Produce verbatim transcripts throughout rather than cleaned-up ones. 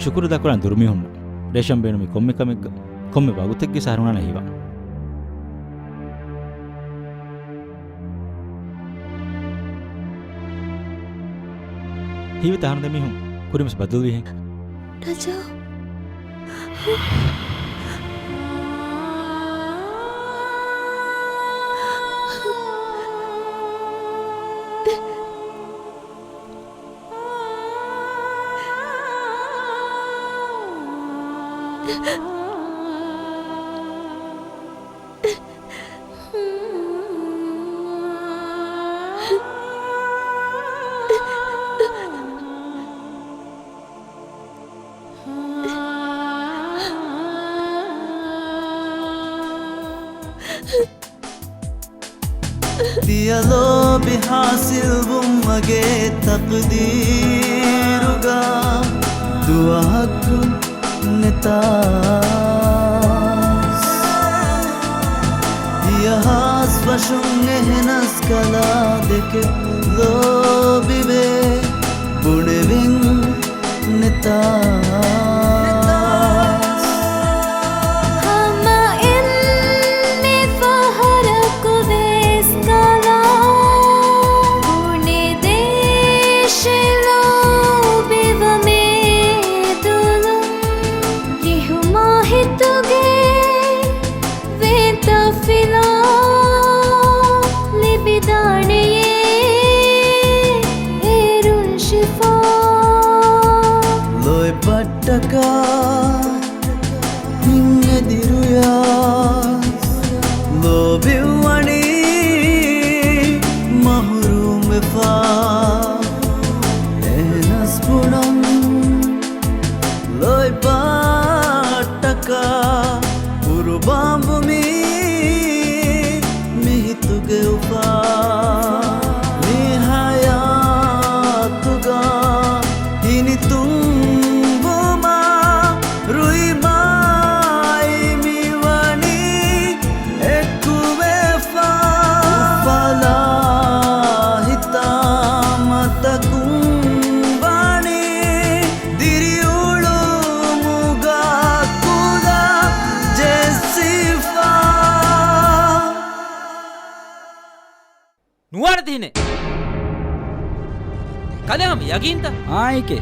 ޝުކުރު ދައްކަން ދުރުމީހުންނަށް. ރޭޝަން ބޭނުމީ ކޮންމެ ކަމެއްގަ، ކޮންމެ ވަގުތެއްގެ ސަހަރުނާނަ ހީވާ. ހީވެ ތަހަނު ދެމީހުން ކުރިންވެސް ބަދަލުވީހެން. ރަޖާ. ތިޔަ ލޯބި ހާސިލްވުން މަގޭ ތަޤްދީރުގަ ދުވަހަކު ނެތާސް. ތިޔަ ހާސް ފަށުން އެހެނަސް ކަލާ ދެކެ ލޯބިވެ ބުނެވެން ނެތާ. ހަމަ އެންމެ ފަހަރަކު ވެސް ކަލާ ބުނެދޭށޭ ލޯބިވަމޭ ދުލުން. ކިހުމާ ހިތުގެ ވޭންތައް ފިލާ ލިބިދާނެޔޭ އޭރުން ޝިފާ. ލޯތްބައްޓަކާ ހިތް އެދިރުޔާ ލޯބިވަނީ މަހުރޫމްވެފާ. އެހެނަސް ބުނަން ލޯތްބައްޓަކާ ޤުރުބާންވުމީ މިހިތުގެ އުފާ. މި ހަޔާތުގަ ހިނިތުންވުމާ ރުއިމާއި މިވަނީ އެކުވެފާ. އުފަލާ ހިތާމަތަކުން ވަނީ ދިރިއުޅުމުގަ ކުލަ ޖެއްސިފާ. ނުވާނެތި ހިނެއް. ކަލޭ ހަމަ ޔަގީންތަ؟ އާނއެކޭ.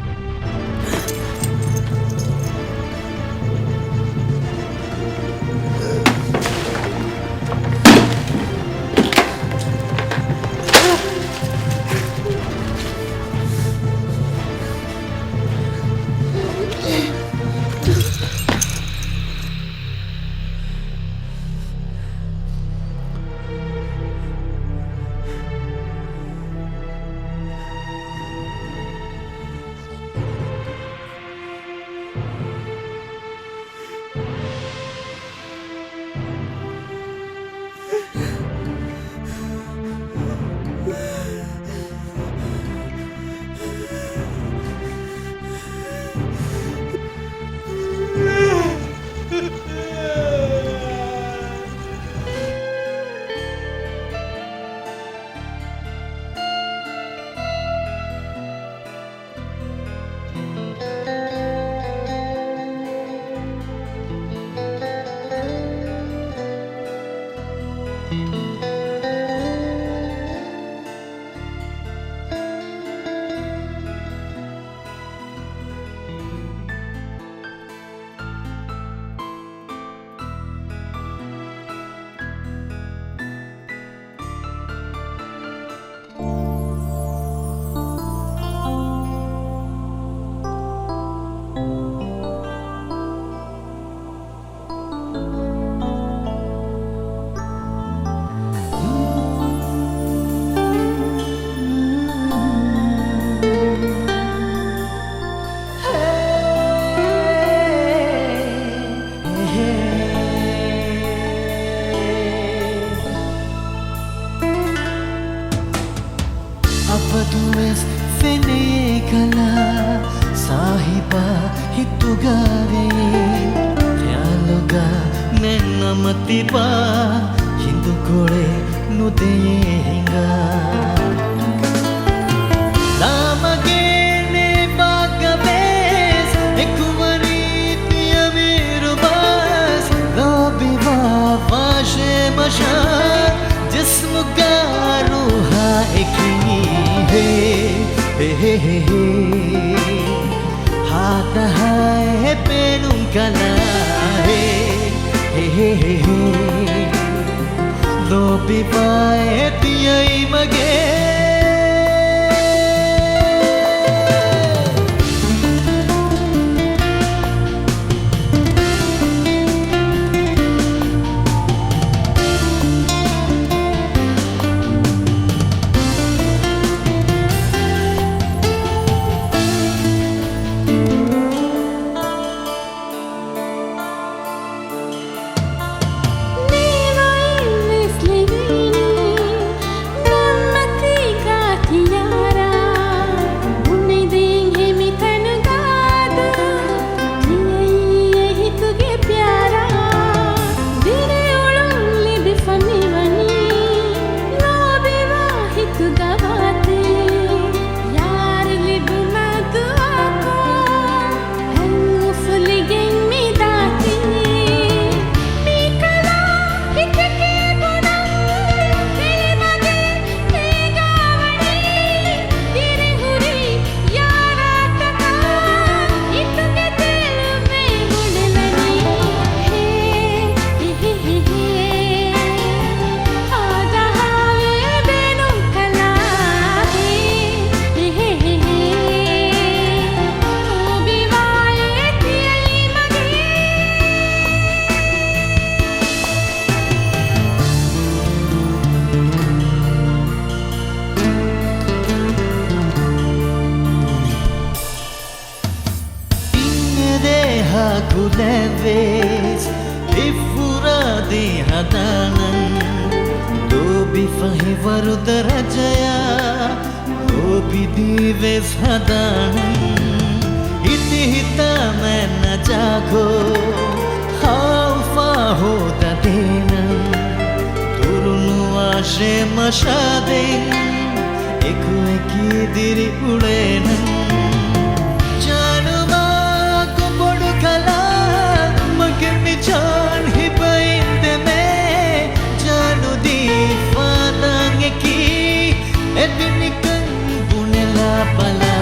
އަބަދުވެސް ފެނޭ ކަލާ ސާހިބާ ހިތުގަ ރެއެއް. ޚިޔާލުގަ ނެތް ނަމަ ތިބާ ހިނދުކޮޅެއް ނުދެޔޭ ހިނގާ. ލާމަގޭނެ ވާގަވެސް އެކު ހޭ، ހާދަހާއެއް ބޭނުން ކަލާ. ހޭ، ހޭ، ހޭ، ހޭ، ހޭ. ލޯބިވާއޭ ތިޔައީ މަގޭ. ނީވައިން ވެސް ލިބީނީ ނަންމަތީގަ ތިޔާރާ. ބުނެދޭން ހެމިތަނުގަ ދުވަހު ތިޔައީ އެ ހިތުގެ ޕިޔާރާ. ދިރިއުޅުން ލިބިފަ މިވަނީ ލޯބިވާ ހިތުގަ ވާތީ. ޔާރު ލިބުމަށް ދުޢާކޮށް ހަން އުފުލިގެން މި ދާތީ. މި ކަލާ ހިތަކީ ބުނަން ކެޅި މަގެއް ނޭގާ ވަނީ. ދިރިހުރި ޔާރާތަކާ ހިތުގެ ތެޅުމެއް ބުނެލަނީ. ހޭ، ހި، ހި، ހި، ހޭ. ހާދަހާއޭ ބޭނުން ކަލާ. ހޭ، ހި، ހި، ހި، ހޭ. ލޯބިވާއޭ ތިޔައީ މަގޭ. އިނގޭ ދޭހަ ކުލަވެސް އިފުރާދީ ހަދާނަން. ލޯބިފަ ހިވަރު ދަރަޖަޔާ ލޯބިދީ ވެސް ހަދާނަން. ހިތި ހިތާމަ ނަޖާކޮށް ހާއުފާ ހޯދަދޭނަން. ދުރުނުވާށޭ މަށާދެން އެކުއެކީ ދިރިއުޅޭނަން. ޖާނުމާ ކޮބޮޑު ކަލާ މަގެއް މި ޖާން ހިބައިން ދެމޭ. ޖާނުދީފާ ދާން އެކީ އެދި ނިކަން ބުނެލާ ބަލާ.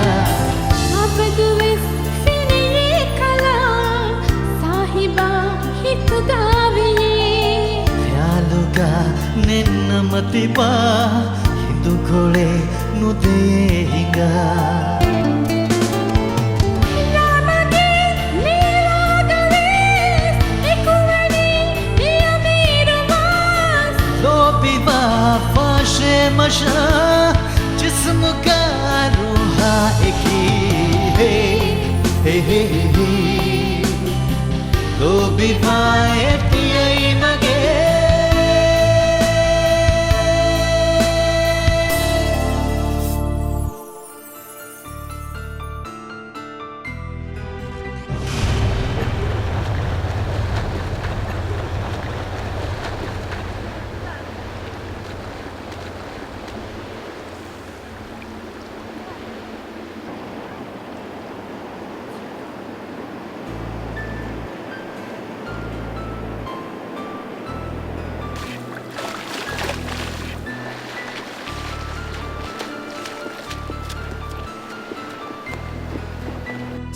އަބަދުވެސް ފެނެޔޭ ކަލާ ސާހިބާ ހިތުގަ ވިޔޭ. ޚިޔާލުގަ ނެތްނަމަ ތިބާ ހިނދުކޮޅެއް ނުދޭ ހިނގާ. ރާމަގެ ނީރާގަވެސް އެކުވަނީ މިއަމީރު މާސް. ލޯބިވާފާށޭ މަށާ ޖިސްމުގަ ރޫހާ އެކީ. ހޭ، ހޭ، ހޭ، ހޭ. ލޯބިވާއޭ ތިޔައީ މަގޭ.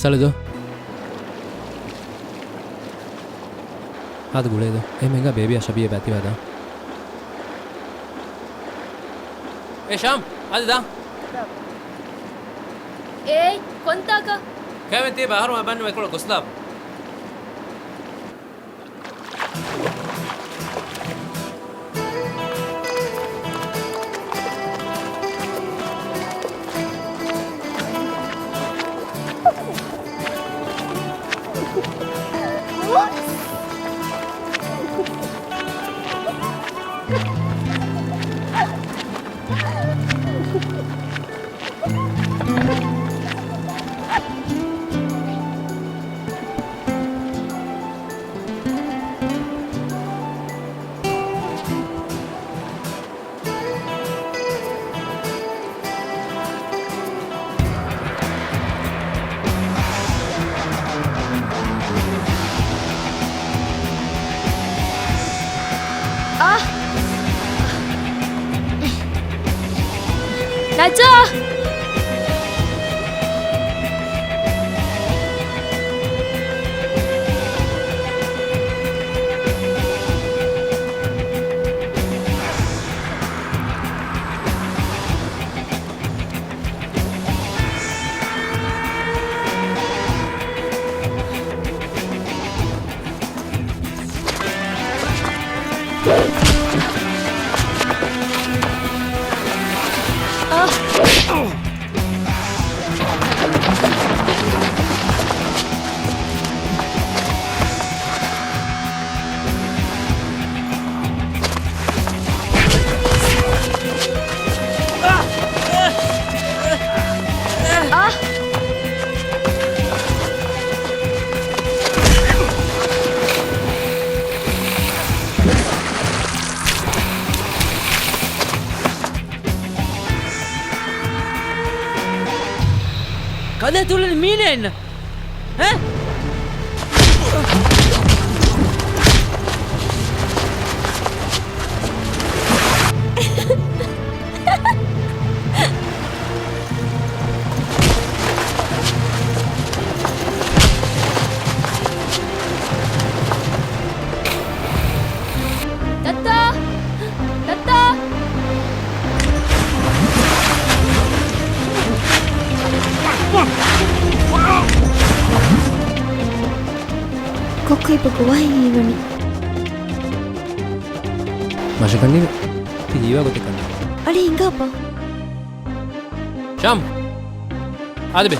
ސަލިދޯ. ހާދަ ގުޅޭދޯ. އެހެމެންގާ ބޭބީއާ ޝަބީއާ ބައިތިވާދާ. އޭ ޝާމް، އަދި ދާ. އޭ، ކޮންތާކަށް؟ ކައިވެން ތިޔަބަ އަހަރުމެން ބަންނަ އެކޮޅަށް ގޮސްލާބަ. އާ! ނަޖާ! ކަލޭ ތުޅެނީ މީނައެއްނަ؟ އެ؟ ދައްތާ! ދައްތާ! ކޮއްކޮ އިބަ ގޮވާހެން ހީވަނީ. މަށަކަންނީ ތި ހީވާ ގޮތެއް ކަންނޭނގެ. އަޅެ ހިނގާބަ. ޝާމް! އާދެބެ.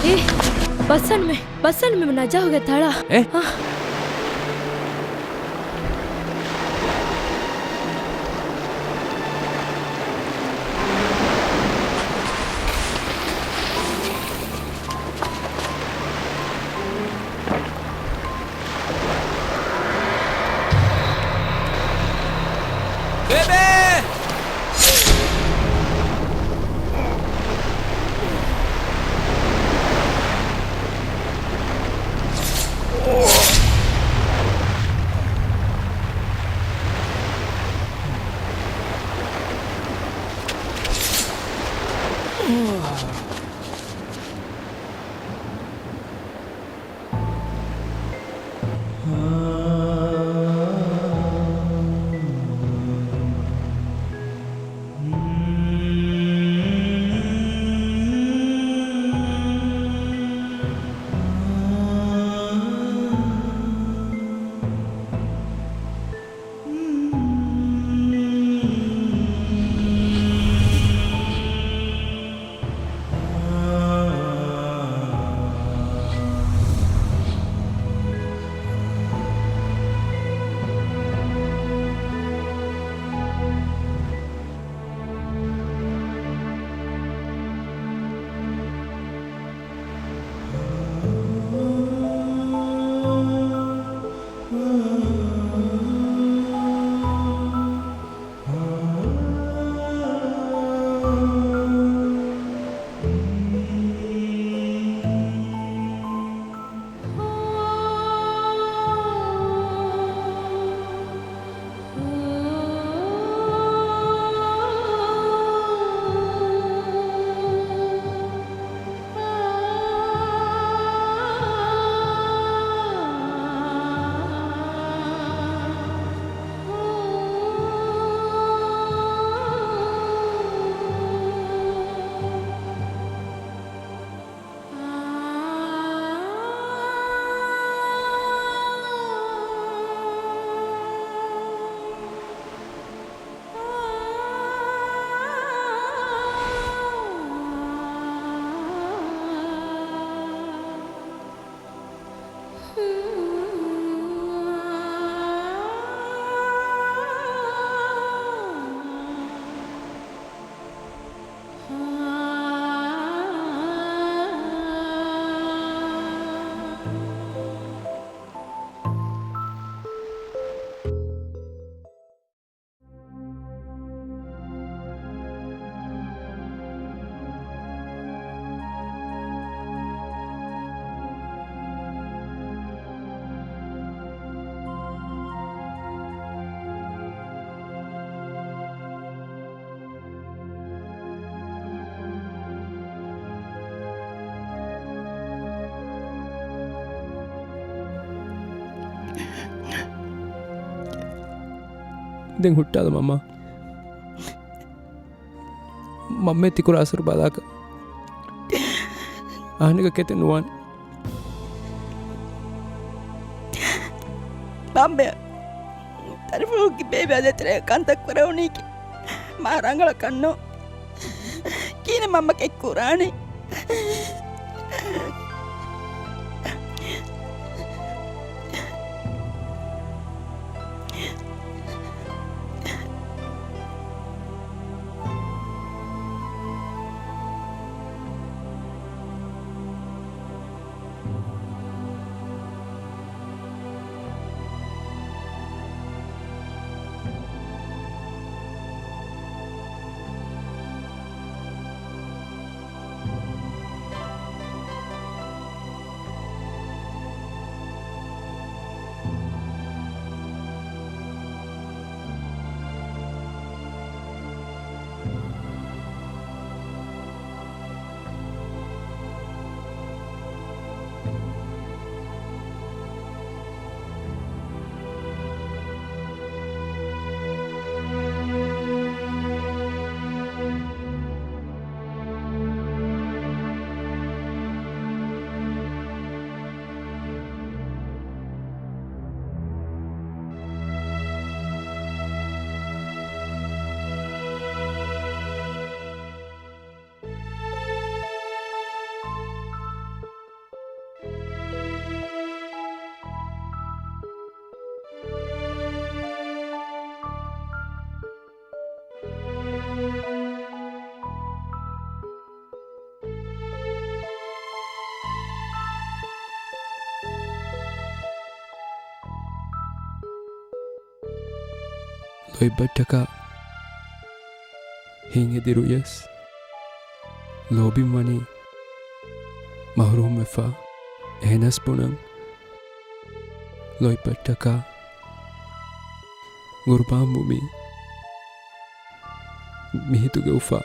އޭ، ބައްސަން މެ، ބައްސަން މެ ނަޖާހުގެ ތަޅާ. އޭ؟ އާ. ބޭބޭ! ދެން ހުއްޓާލަ މަންމާ. މަންމަ ތިކުރާ އަސަރު ބަލާކަށް އަހަންނަކަށް ކެތެއް ނުވާނެ. މަންމަ، ދަރިފުޅުގެ ބޭބެ އަދި އެތެރޭގަ ކަންތައް ކުރެވުނީކީ މާ ރަނގަޅަކަށް ނޫން. ކިހިނެއް މަންމަ ކެތް ކުރާނީ؟ ލޯތްބަށްޓަކާ ހިތް އެދި ރުޔަސް ލޯބިން ވަނީ މަހުރޫމްވެފަ. އެހެނަސް ބުނަން، ލޯތްބަށްޓަކާ ގުރުބާންވުމީ މިހިތުގެ އުފާ.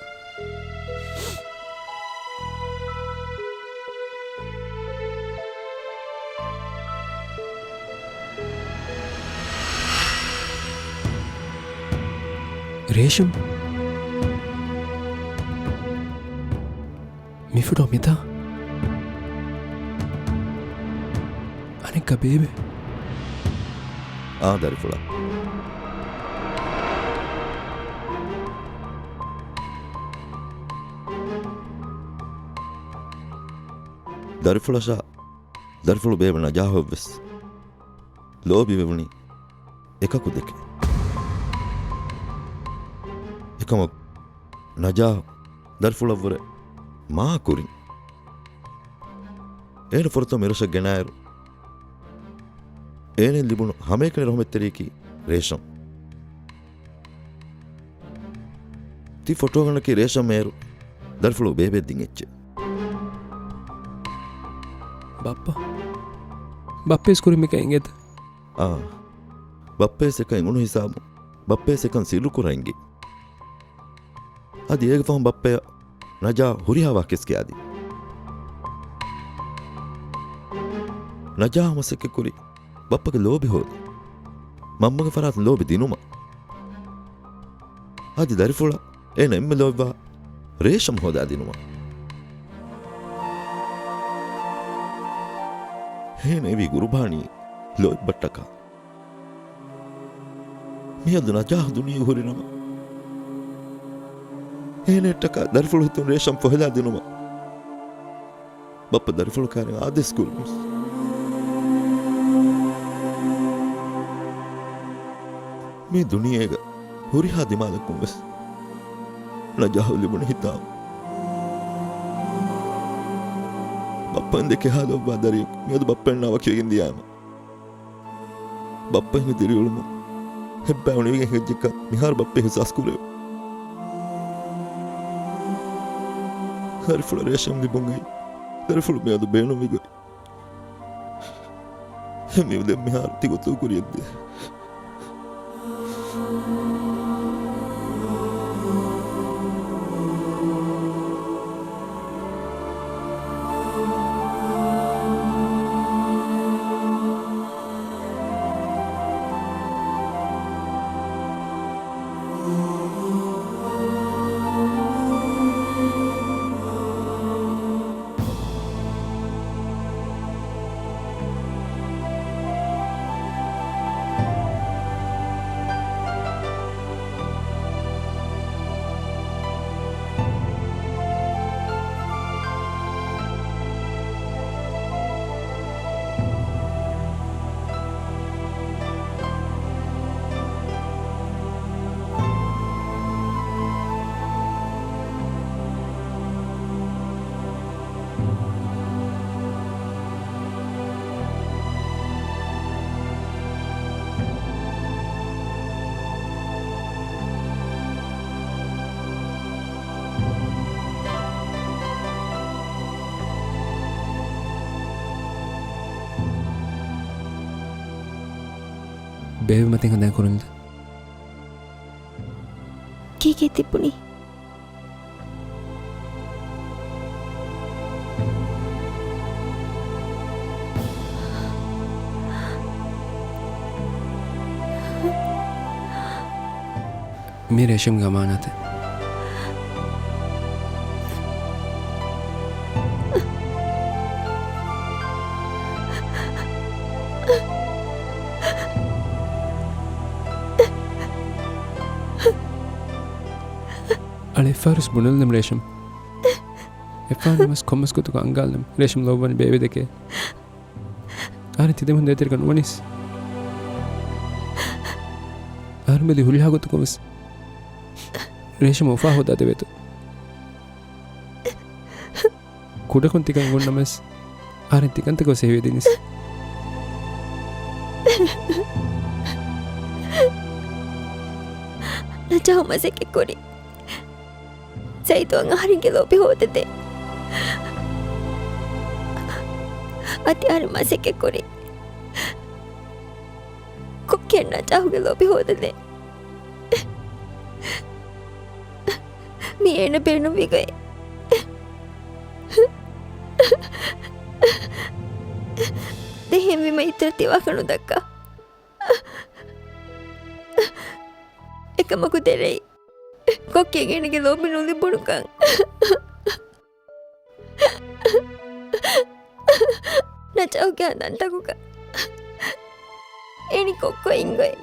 ރޭޝަމް، މި ފޮޓޯ މިތާ. އަނެއްކާ ބޭބެ. އާ ދަރިފުޅާ. ދަރިފުޅަށާ، ދަރިފުޅު ބޭބެ ނަޖާހަށްވެސް ލޯބިވެވުނީ އެކަކު ދެކެ. އެކަމަކު ނަޖާހް ދަރިފުޅަށްވުރެ މާ ކުރިން. އޭނަ ފުރަތަމަ މިރަށަށް ގެނައިރު، އޭނައަށް ލިބުނު ހަމައެކަނި ރަހުމަތްތެރިޔަކީ ރޭޝަމް. ތި ފޮޓޯގަނޑަކީ ރޭޝަމް އޭރު ދަރިފުޅު ބޭބެ ދިން އެއްޗެއް. ބައްޕަ، ބައްޕަ އިސްކުރި މިކަން އިނގޭތަ؟ އާ، ބައްޕަވެސް އެކަން އުނު ހިސާބު، ބައްޕަވެސް އެކަން ސިއްރުކުރަން އިނގި. އަދި އޭގެ ފަހުން ބައްޕަޔަށް ނަޖާ ހުރިހާ ވާހަކަ ކިޔާދިން. ނަޖާ މަސައްކަތްކުރި ބައްޕަގެ ލޯބި ހޯދަން، މަންމަގެ ފަރާތުން ލޯބި ދިނުމަށް. އަދި ދަރިފުޅަށް އޭނަ އެންމެ ލޯބިވާ ރޭޝަމް ހޯދާދިނުމަށް. އޭނަ އެވީ ގުރުބާނީ ލޯތްބަށްޓަކާ. މިއަދު ނަޖާހް ދުނިޔެ ހުރިނަމަ، އޭނައަށްޓަކާ ދަރިފުޅު ހިތުން ރޭޝަމް ފޮހެލާ ދިނުމަށް ބައްޕަ ދަރިފުޅު ކާރިން އާދޭސް ކުރިން. މި ދުނިޔޭގަ ހުރިހާ ދިމާލަކުން ވެސް ނަޖާހު ލިބުނު ހިތާމަ. ބައްޕައިން ދެކެ ހާލުއްވާ ދަރިޔަކު މިއަދު ބައްޕައިންނާ ވަކިވެގެން ދިޔާމަ. ބައްޕަ ހިނގި ދިރިއުޅުމުން ހެއްބާ އުނިވެގެން ހެއްޖެއްކަން މިހާރު ބައްޕަ އިހުސާސް ކުރޭ. ދަރިފުޅަށް ރޭޝަމް ލިބުން އައި، ދަރިފުޅު މިއަދު ބޭނުންވި ގޮތް. އެ މިއުލެން މިހާރު ތިގޮތު ކުރިޔަށްދޭ. ބޭބެ މަތިން ހަނދާން ކުރަން. ކީކޭ ތިބުނީ؟ މި ރޭޝަމްގެ އަމާނާތެއް. އަޅެ އެއްފަހަރުސް ބުނެލަން ރޭޝަމް. އެއްފަހަރު ނަމަސް ކޮންމެސް ގޮތަކަށް އަންގާލަން ރޭޝަމް ލޯބިވަނީ ބޭބެ ދެކެ. އަހަރެން ތި ދެމީހުން ދޭތެރެކަށް ނުވަނީސް. އަހަރެން ބެލި ހުރިހާ ގޮތަކުން ވެސް ރޭޝަމް އުފާ ހޯދާ ދެވޭތޯ. ކުޑަކޮށް ތިކަން އެނގުން ނަމަވެސް، އަހަރެން ތިކަންތަކަށް ވެސް ހެވިޔަ ދިނީސް. ނަޖާހު މަސައްކަތް ކުރި. ޒައިދުއަށް އަހަރެންގެ ލޯބި ހޯދަދޭ. އަދި އަހަރެން މަސައްކަތް ކުރި. ކޮއްކިއަށް ނަޖާހުގެ ލޯބި ހޯދަދޭ. މީ އޭނަ ބޭނުންވި ގޮތް. ދެހެންވީމަ އިތުރަށް ތި ވާހަކަ ނުދައްކާ. އެކަމަކު ދެރައި ކޮއްކިއަށް އޭނަގެ ލޯބި ނުލިބުނުކަން. ނަޖާހުގެ ހަނދާންތަކުގަ އޭނި ކޮއްކޮ އިނގޮތް.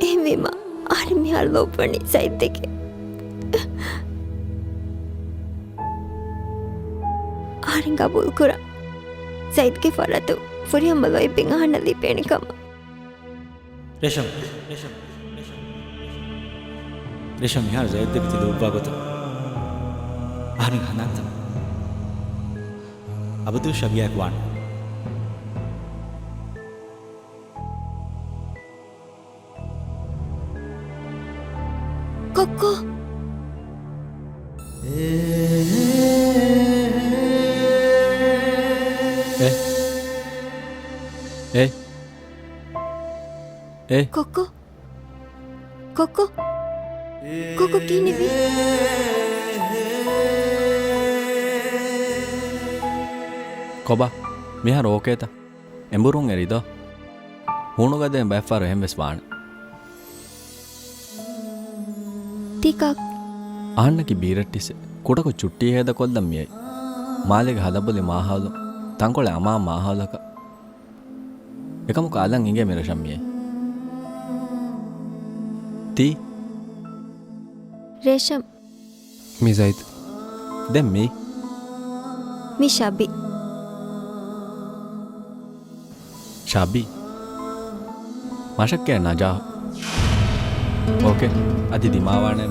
އެހެންވީމަ، އަހަރެން މިހާރު ލޯބިވަނީ ޒައިދް ދެކެ. އަހަރެން ގަބޫލުކުރާ، ޒައިދްގެ ފަރާތުން ފުރިހަމަ ލޯތްބެއް އަހަންނަށް ލިބޭނެ ކަމަށް. ރޭޝަމް، ރޭޝަމް، ރޭޝަމް، މިހާރު ޒައިދް ދެކެ ތި ލޯބިވާ ގޮތަށް އަހަރެން ހަނދާންތަ؟ އަބަދު ޝަބިޔާއެކު ވާނެ. ކޮއްކޮ. އޭ. އޭ. އޭ. ކޮއްކޮ. ކޮއްކޮ. ކޮއްކޮ ކިހިނެއްވީ؟ ކޮބާ؟ މިހާރު އޯކޭތަ؟ އެނބުރުން އެރިދޯ؟ ހޫނުގަދައިން ބައެއްފަހަރު އެހެން ވެސް ވާނެ. ތިކަ؟ އަހަންނަކީ ބީރައްޓިއްސެއް. ކުޑަކޮށް ޗުއްޓީ ހޭދަކޮށްލަން މިއައީ. މާލޭގެ ހަލަބޮލި މާހައުލު، ތަންކޮޅެއް އަމާން މާހައުލަކަށް. އެކަމަކު އަލަށް އިނގޭ މި ރޭޝަމް މިއައީ. ތީ؟ ރޭޝަމް. މީ ޒައިދް. ދެން މީ؟ މީ ޝަބީ. ޝަބީ. މަށައްކައި ނަޖާހް. އޯކޭ. އަދި ދިމާވާނެ.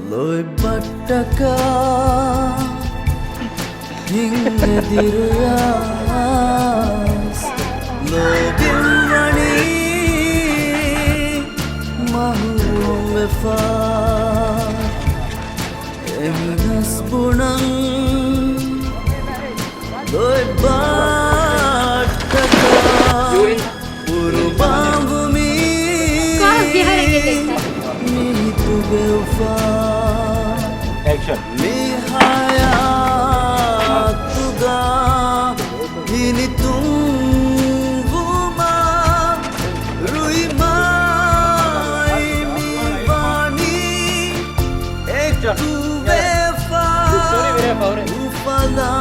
ލޯތްބައްޓަކާ ހިތް އެދިރުޔާސް ލޯބިން ވަނީ މަހުރޫމް ވެފަ. އެހެނަސް ބުނަން ލޯތްބައްޓަކާ ޤުރުބާންވުމީ މީހުންގެ އުފާ. އެކްޝަން. މި ހަޔާތުގަ ހިނިތުން ވުމާ ރުއިމާއި މި ވާނީ އެކުވެފަ. އުފަލާ